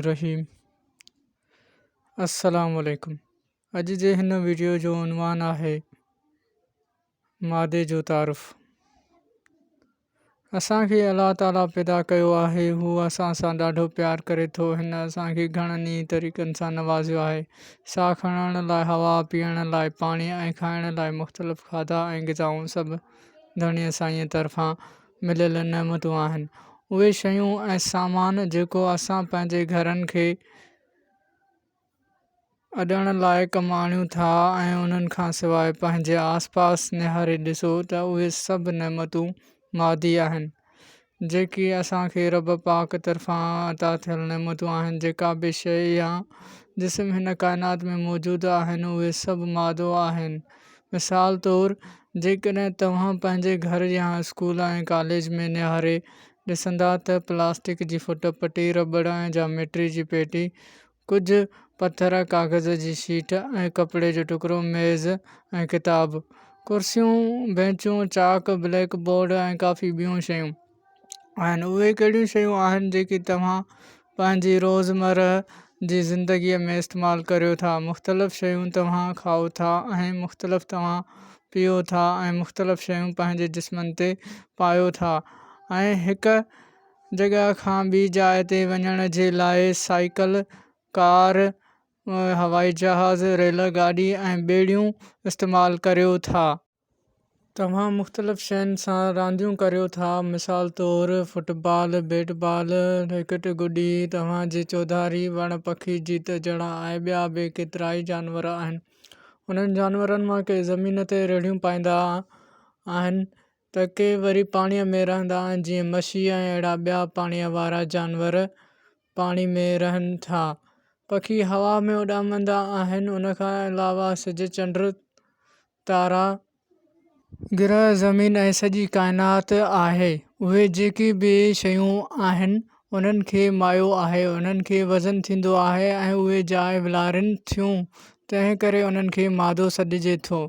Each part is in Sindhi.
الرحيم السلام عليڪم اڄ جي هن ويڊيو جو عنوان آهي مادي جو تعارف اسان کي الله تعالي پيدا ڪيو آهي هو اسان سان ڏاڍو پيار ڪري ٿو هن اسان کي گهڻن ئي طريقن سان نوازيو آهي ساهه کڻڻ لاء هوا پيئڻ لاء پاڻي ۽ کائڻ لاء مختلف کاڌا ۽ غذائون سڀ ڌڻيء سائينء طرفان مليل نعمتون آهن. اهي شيون ۽ سامان جيڪو اسان پنهنجي گهرن کي اڏڻ لاء ڪم آڻيون ٿا ۽ انهن کان سواء پنهنجي آس پاس نهاري ڏسو ته اهي سڀ نعمتون مادي آهن. جيڪي اسان کي رب پاڪ طرفان عطا ٿيل نعمتون آهن. جيڪا به شيء يا جسم هن ڪائنات ۾ موجود آهن اهي سڀ مادو آهن. مثال طور، جيڪڏهن توهان پنهنجي گهر يا اسڪول ۽ ڪاليج ۾ نهاري ڏسندا ته پلاسٽڪ جي فٽ پٽي، رٻڙ ۽ جاميٽري جي پيٽي، ڪجهه پٿر، ڪاغذ جي شيٽ ۽ ڪپڙي جو ٽڪرو، ميز ۽ ڪتاب، ڪرسيون، بينچون، چاڪ، بليڪ بورڊ ۽ ڪافي ٻيون شيون. آهن اهي ڪهڙيون شيون آهن جيڪي توهان پنهنجي روزمره جي زندگيء ۾ استعمال ڪريو ٿا مختلف شيون توهان کائو ٿا ۽ مختلف توهان پيئو ٿا ۽ مختلف شيون پنهنجي جسمن تي پايو ٿا ۽ هڪ جڳهه کان ٻي جاء تي وڃڻ جي لاء سائيڪل ڪار هوائي جهاز ريل گاڏي ۽ ٻيڙيون استعمال ڪريو ٿا. توهان مختلف شين سان رانديون ڪريو ٿا، مثال طور، فٽبال، بيٽ بال، ريڪٽ، گڏي، توهان جي چوڌاري وڻ، پکي، جيت جڻا ۽ ٻيا به ڪيترائي جانور آهن. انهن جانورن مان ڪي زمين تي ريڙهيون پائيندا آهن ته ڪي وري پاڻيء ۾ رهندا آهن جيئن مڇي ۽ اهڙا ٻيا پاڻيء وارا جانور پاڻي ۾ رهن ٿا. پکي هوا ۾ اڏامندا آهن. ان کان علاوه سج، چنڊ، تارا، گرهه، زمين ۽ سڄي ڪائنات آهي. اهي جيڪي به شيون آهن، انهن کي مايو آهي، انهن کي وزن ٿيندو آهي ۽ اهي جاء ولارين ٿيون، تنهن ڪري انهن کي مادو سڏجي ٿو.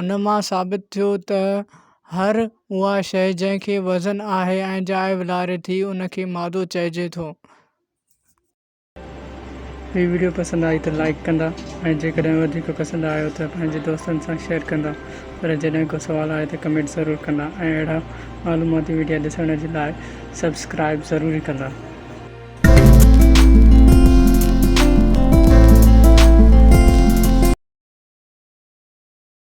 ان مان ثابت ٿيو ته هر اها شيء جنهن کي وزن آهي ۽ جاء ولاري ٿي، ان کي مادو چئجي ٿو. هي وڊيو پسند آئي ته لائيڪ ڪندا ۽ جيڪڏهن وڌيڪ پسند آيو ته پنهنجي دوستن سان شيئر ڪندا پر جڏهن ڪو سوال آهي ته ڪمينٽ ضرور ڪندا ۽ اهڙا معلوماتي وڊيا ڏسڻ جي لاء سبسڪرائيب ضروري ڪندا.